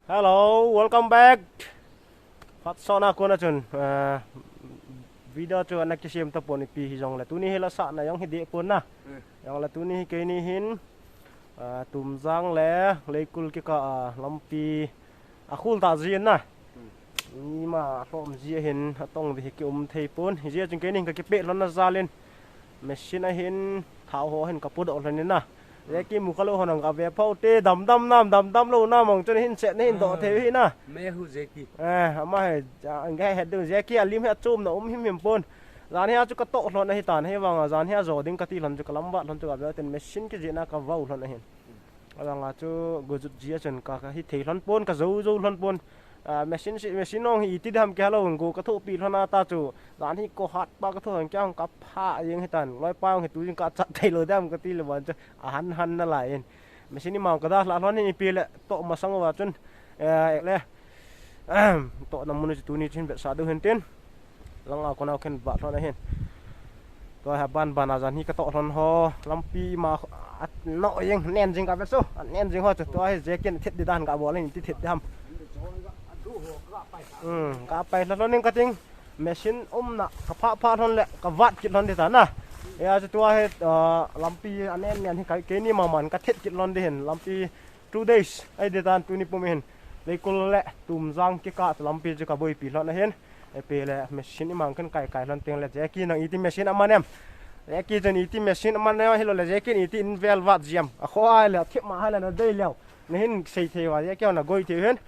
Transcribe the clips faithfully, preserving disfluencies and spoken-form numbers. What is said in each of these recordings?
Hello, welcome back. Phat sona kona chun, ah, video chu ana kisem tapon ipi hijongle tuni hi la sahna jong hi deh pon na. Hmm. Jongle tuni hi keini hin, ah, Tumjang le Leikul kikah a lampi akhul ta jin na. Hmm. Ima lhom ji ahin atong di hi kium thei pon. Hijeh chun keini hin kakipeh lhon na jal in machine ahin thao ho hin kapodoh lhon in na. Jackie mu kha lou hon ang kave phou te, dam dam nam, dam dam lou nam ang chun hin set na hin doh thei hi na. Me hu Jackie. Eh, ama hi, ja, ang he het ding Jackie alim hi achom na um him him pon. Jan hi a chu katoh lhon ahi tan, hi vang a jan hi a jo ding kati lhon chu kalam vat lhon chu kave ten machine kijih na kavau lhon ahin. Avang a chu go jut ji a chun ka, kahi thei lhon pon, kajou jou lhon pon. Ah, machine si, machine ong hi iti dam ke halou, go kathopi lhon a ta chu. Jan hi ko hat pa katho ang kya ong kapha jeng hi tan. Loi pa ong hi tu jing kachat thei lou dam kati le ban chu. Ahan han na lai in. Machine ima ong kada la lhon hi ipi le toh masang uva chun. Eh, le. Toh na mun chu tuni chin vetsah diu hin tin. Langa kona khen vat lhon ahin. Tua hi ban ban a jan hi katoh lhon ho. Lampi ima a no jeng nen jeng kave so. Nen jeng ho chu tua hi Jackie in thet di dan kabol in ti thet di ham. Hmm, kapai lhon in kating. Machine umna kapha pha lhon le kavat kit lhon di ta na. Hia chu tua hi, ah, lampi anen nen hi ka, keini maman kathet kit lhon di hin. Lampi two days ahi di tan tuni pum hin. Leikul le Tumjang kikah lampi chu kaboipi lhon ahin. Ipi le machine ima ong khen kai kai lhon teng le Jackie nang iti machine aman em. Jackie chun iti machine aman em hilou le Jackie in iti in vel vat ji em. Akho ai le athip ma hai le nadei leu. Nahin sei thei uva Jackie na goi thei hin.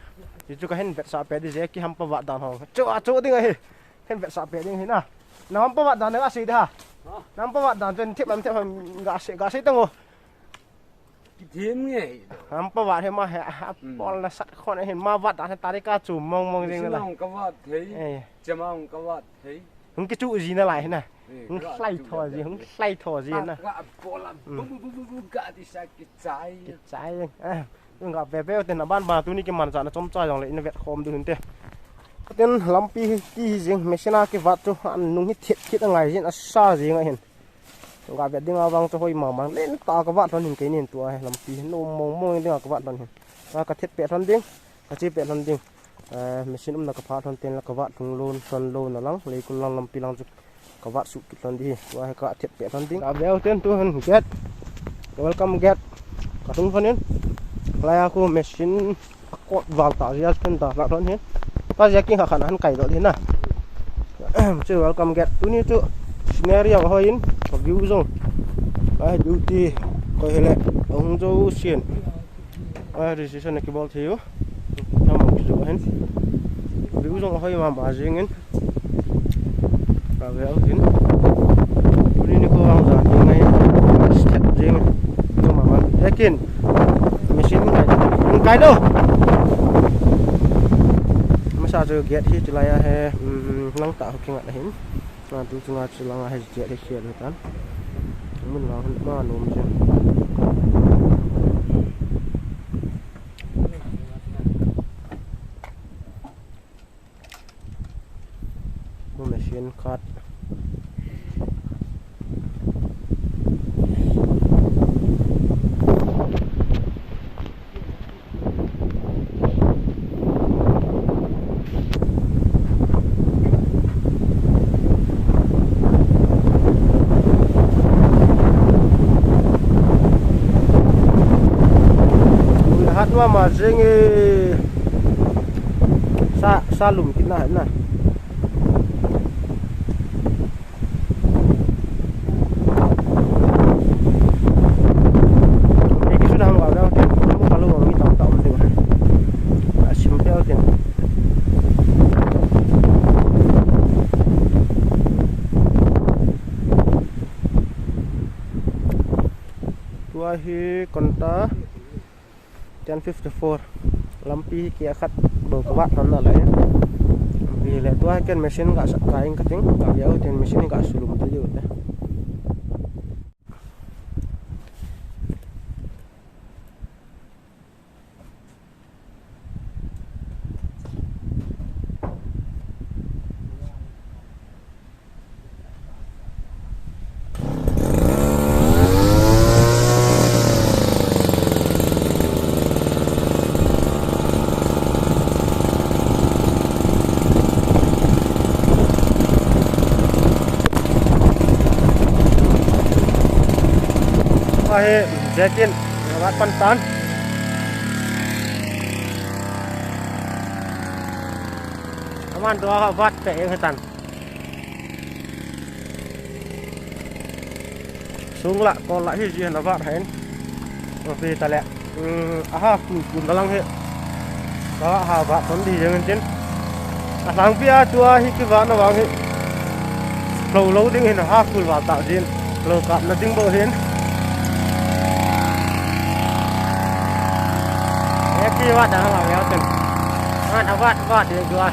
Ti chu kahin vetsah peh di Jackie hampa vat dan ho. Chu a chu ding ahi. Hin vetsah peh ding hi na. Na hampa vat dan na gasei di ha. Ha? Na hampa vat dan chun thip am thip ham gasei, gasei tang o. Kithim nge hi lo. Hampa vat hi ma hi, a, hmm, pol na sat khon ahin ma vat dan hi tarika chu mong mong jing na la. Machine ong kavat thei. Eh. Chama ong kavat thei. Hung kichu ji na lai hi na. Eh, hung ka hlai chu tho le ji, le hung le. Hlai tho ji na. Ka, ka pol a, hmm, bu, bu, bu, bu, bu, ka ti sa kichai. Kichai. Eh. Nga ve ve ten aban ba tuni kimanchahna chomcha jongle ina vet khom diu hinte. Ten lampi hi ti hi jing machine a kivat chu an nung hi thet kit angai jin asa jing ahin. Nga vet ding avang chu hoi mama len ta kavat lhon hin keini hin tua hi lampi hi nom mong mong ding a kavat lhon hin. Ka, kathet peh lhon ding, kache peh lhon ding. Eh, machine umna kapha lhon ten la kavat lhung lon lhon lou na lang, Leikul lang lampi lang chu kavat suh kit lhon di hi. Tua hi kathet peh lhon ding. Ka veu ten tu hin gate. Welcome gate. Kalhung lhon in. Laiya khu machine akot val ta jia ten da la lhon hin. Ta jia king ha khan han kai doh di na. Chu welcome gate. Tuni chu scenery ahoi in. Ka view jong. Ai duty. Ko hele. Ahung jo sien. Ah, registration na kibol thei u. Tam ang kijo hin. View jong ahoi mama jing in. Ka ve ang hin. Tuni nikho vang jan hi ngai. Step jing. Mama. Lekin. Machine ngai. Ngai lo. Masa jo gate hi chulai a he. Hmm, lang ta ho kinga na hin. Ah, tu chunga chu langa hi jet hi khel hi tan. Mun vang hin ma nom chen. Mun machine khat. Hat mama jing e. Sa, sa lum kit na, na. Ei, kisun hang vang dau tin, mu kalu vang mi tam tam ding. A sim peu tin. Tua hi konta. Ten fifty-four. Lampi hi kia khat bou kavat lhon nalai. Lampi le tua ken machine gasah kai ing kating, ka veu tin machine gasulum ta jiu te. He, Jack in, avat pan tan. Aman tua avat pe eng tan. Sung la, kol la hi ji na vat hen. Ko pi ta le. Um, aha, ku, ku na lang he. Ka ha vat ton di jeng tin. A lang pi a tua hi ki vat na vang hi. Lo lo ding hin ha kul vat ta jin. Lo kap na ding bo hin. E ki vat da ha ya tin. An avat vat de tua.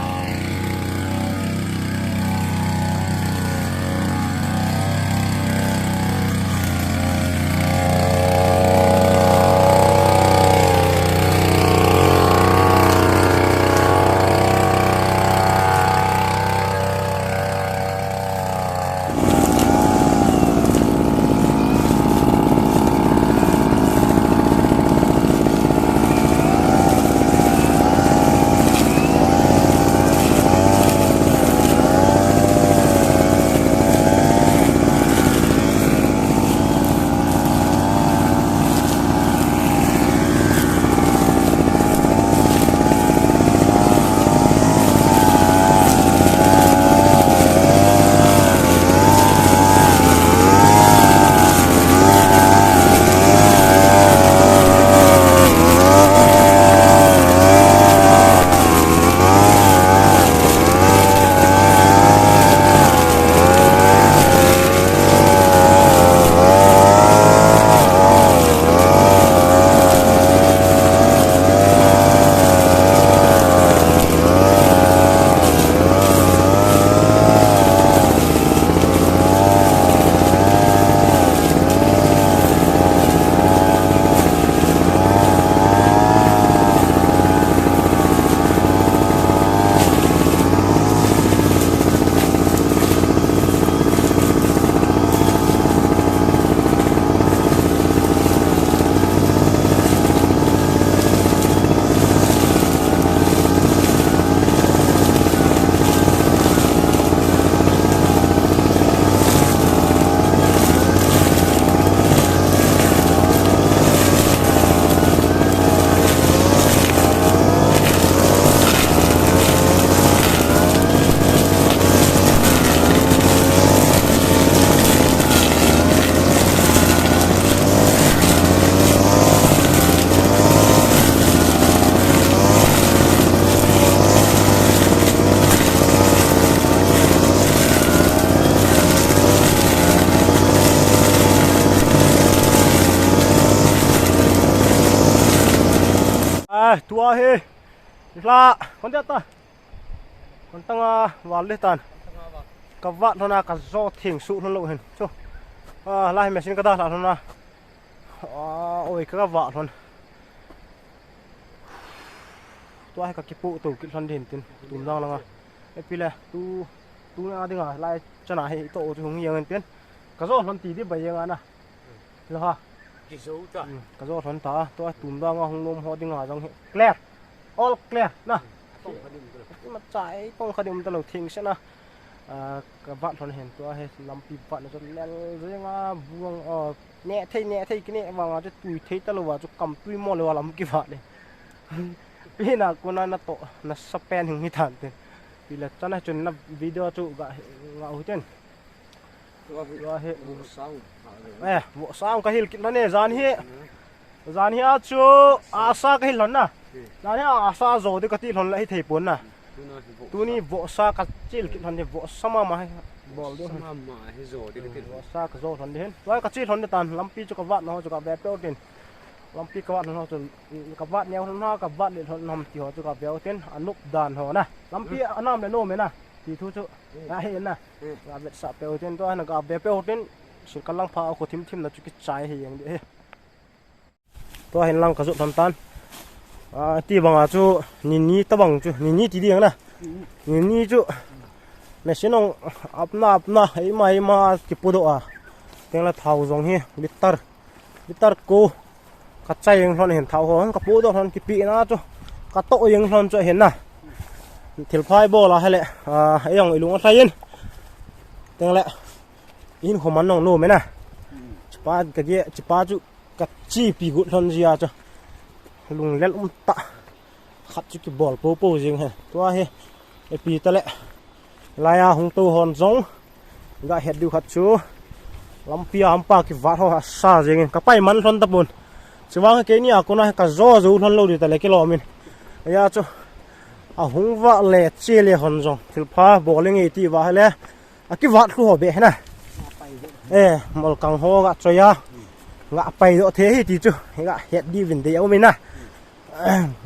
Ah, tua hi. Hla, kon dia ta. Kon tanga val le tan. Ka vat lhon a ka jo theng su lhon lo hin. Chu. Ah, lai machine ka da lha lhon a. Ah, oi ka vat lhon. Tua hi ka kipu to kit lhon din tin. Tum dang langa. E pi le tu, tu na dinga lai chana hi to chu hung hi yang tin. Ka jo lhon ti di ba yang ana. Lo ha. Kizo ta. Hmm, ka jo lhon ta. Tua tum dang a hung nom ho dinga jong hi. Clear. All clear na. Tong kha dim ta lo. Ima chai tong kha dim ta lo thing se na. Ah, ka vat lhon hen tua hi lampi vat na chu lel jeng a buang, ah, ne thei, ne thei kine vang a chu tui thei ta lo a chu kam tui mo le a lam ki vat le. Pi na ko na na to na sa pen hing hi than te. Pi la chana chun na video chu ga, ga u ten. Tua hi, tua hi. Vo sang. Eh, vo sang ka hil kit lhon e, jan hi. Jan hi a chu, asa ka hil lhon na. Jan hi a asa jo di ka ti lhon la hi thei pon na. Tuni vo sa ka chil kit lhon hi, vo sa mama hi. Bol di. Sa mama hi jo di ka ti. Vo sa ka jo lhon di hin. Tua ka chil lhon di tan, lampi chu ka vat na ho chu ka ve pe tin. Lampi ka vat na ho chu, ka vat neo lhon na, ka vat le lhon nam ti ho chu ka ve tin. Anup dan ho na. Lampi anam le nom e na. Ti thu chu. Na hi na. Ka vetsah peh u tin tua, na ka ve peh u tin, sil ka lang pha a kho thim thim na chu kichai hi jeng de hi. Tua hin lang ka jot lhon tan. Ah, ti bang a chu, ni ni ta bang chu, ni ni ti ding na. Ni ni chu, machine ong apna apna, eima eima kipu doh a. Teng la thao jong hi, litre. Litre ko ka chai jeng lhon hin thao ho, ka pu doh lhon kipi na chu. Ka toh jeng lhon chu hin na. Thil phai bol a hele, ah, ei jong i lung a thlai in. Teng le, in ho man nong nom e na. Chipa ka ge, chipa chu Ka chipi got lhon jia chu. Lunglel um ta. Khat chu kibol popo jing he. Tua hi. Ipi ta le. Laiya hung tou hon jong. Ga het diu khat chu. Lampi a hampa kivat ho asa jing in. Ka pai man lhon ta pon. Chuvang keini a kona ka jo jo lhon lou di ta le kilom in. Aya chu. A hung va le che le hon jong. Thilpha bol nge ti va le. A kivat lhu ho be na. Eh, mol kang ho ga choya. Ga pai do the hi ti chu. Ga het di vin de um in na.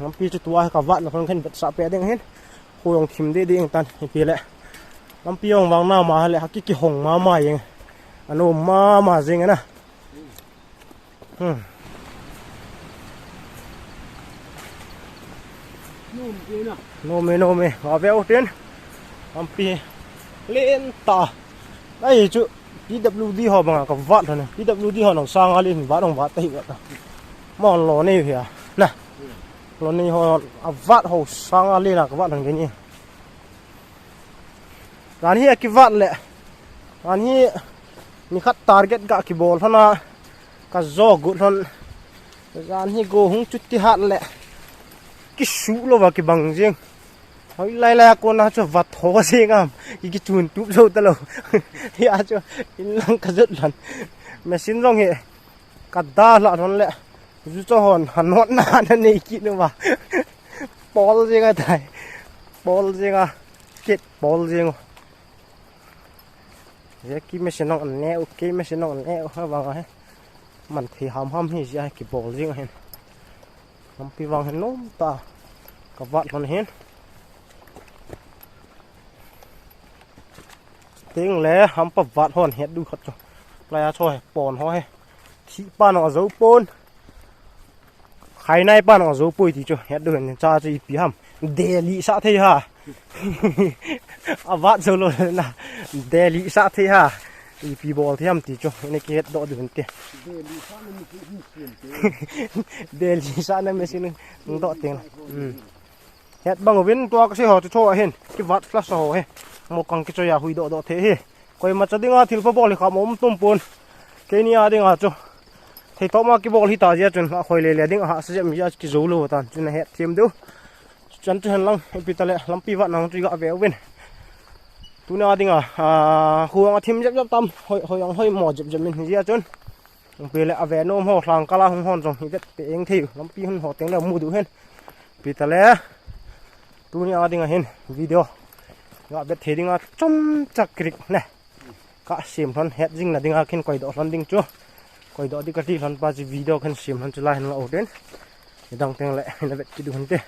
Lampi chu tua ka vat na khon khen bet sa pe ding hin. Khu jong thim de ding tan hi pi le. Lampi jong vang na ma le ha ki ki hong ma ma jeng. Ano ma ma jeng na. Hmm. Nom e, nom e. Nga ve u tin. Lampi. Len ta. Ai chu P W D ho banga ka vat lhon e. P W D ho nang sanga len vat nang vat ta hi vat ta. Mon lo nei hi a. Na. Lo nei ho a vat ho sanga len a ka vat lhon ke ni. Jan hi a kivat le. Jan hi ni khat target ga kibol lhon a. Ka jo got lhon. Jan hi go hung chuti hat le. Kisu lo va kibang jing. Hoi lai lai a kona chu vat ho jing am. Ki kichun tup jo ta lo. Hi a chu in lang ka jot lhon. Machine jong hi. Ka da la lhon le. Ju cho hon hanot na na nei ki nu va. Pol jing a tai. Pol jing a. Kit pol jing. Ye ki machine nong ne u, ki machine nong ne u ha vang a he. Man thei ham ham hi jia kibol jing a hin. Lampi vang hin nom ta. Ka vat lhon hin. Ting le hampa vat hon het du khat chu. Laiya cho he pon ho he. Thi pa nong a jo pon. Khai nai pa nong a jo poi ti chu. Het du hin cha chu ipi ham. Delhi sa thei ha. A vat jo lo na. Delhi sa thei ha. Ipi bol thei ham ti chu. Ne ki het do du hin te. Delhi sa na machine do teng. Hmm. Het bang uvin tua ka sei ho chu cho a hin. Kivat flash ho he. Mo kang kichoi a hui do do the he. Koima cha dinga thilpha bol hi kha mo um tum pon. Keini a dinga chu. Thei to ma kibol hi ta jia chun a khoi le le ding a ha sa jem jia ki jo lo tan chun a het thiam deu. Chan chu hen lang ipi ta le lampi vat nang chu ga ve uvin. Tuna dinga a huang a thim jep jep tam hoi hoi ang hoi mo jep jep min hi jia chun. Pi le a ve nom ho lhang kala hung hon jong hi vet pe eng thei lampi hun ho teng le mu du hen. Pi ta le. Tuni a ding a hin video. Ga vet thei ding a chom chak krik ne. Ka sim lhon het jing na ding a khin koi do lhon ding chu. Koi do di ka ti lhon pa chu video khin sim lhon chu la hin la o den. Dang teng le hin vet ki du hun te.